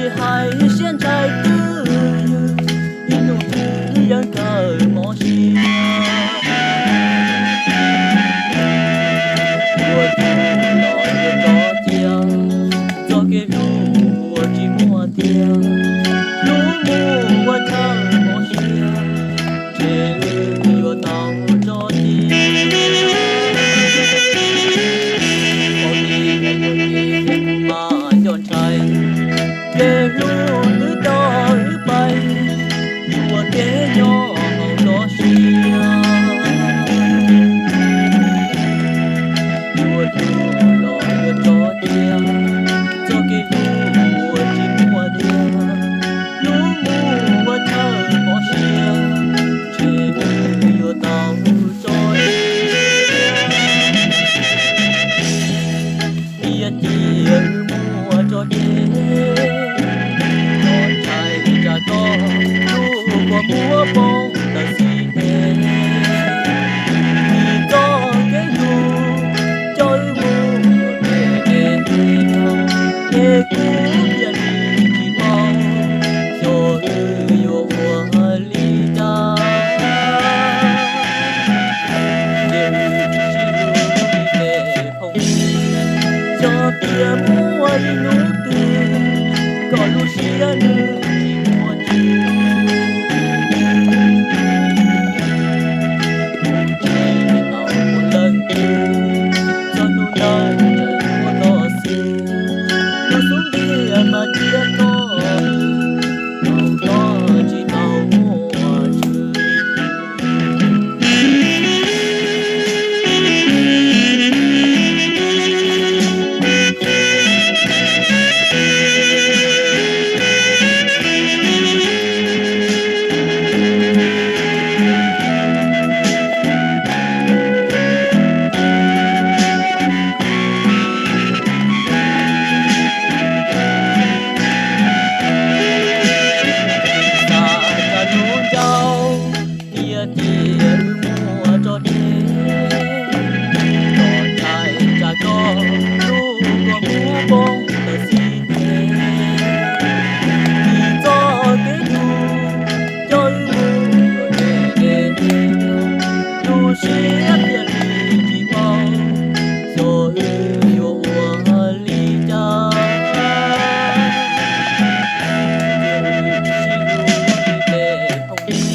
Hais siab ntshai twb ywg, ib hnub twg yeej kawg mob siab. Yuav hlub los yuav tso cia, txoj kev hlub uas tsis muaj tiag, hlub mus ua chaw mob siab, ntshe wb yuav tau tso cia. Qhov li uas yuav cia kuv mas nco ntshai, kev hlub twb tau wb pais, yuav ua kev nyob hauv txoj sia. Yuav hlub los yuav tso cia, txoj kev hlub uas tsis muaj tiag, hlub mus ua chaw mob siab, ntshe wb yuav tau tso cia. Tiam cia wb muab tso tseg, los ntshai tsam koj lub kua muag poob ntawm xib tes. Vim txoj kev hlub coj wb mus deb deb, es kuv thiaj li tsis paub xyov wb yuav ua li cas. Ces wb sib hlub li phooj ywg, xyov tias muaj ib hnub twg koj lub siab nws tsis muaj tswv. Kuv tsis tau ua leej twg, txog hnub ntawd tseem muaj txoj xwm, lub xub ntiag mas cia koj, tau koj tsis tau muaj tswv. Xav tsa lub ncauj, tiam cia wb muab tso tseg, los ntshai tsam koj lub kua muag poob ntawm xib tes. Vim txoj kev hlub coj wb mus deb deb, lub siab thiaj li tsis paub xyov wb yuav ua li cas. Ces wb sib hlub li peb phooj ywg,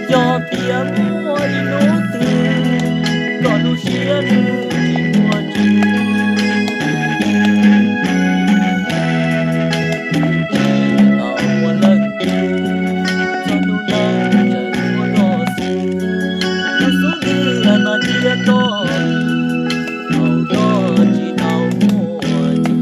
xyov tias muaj ib hnub twg koj lub siab nws tsis muaj tswv. Kuv tsis tau ua leej twg, txog hnub ntawd tseem muaj txoj xwm, lub xub ntiag mas cia koj, tau koj tsis tau muaj tswv.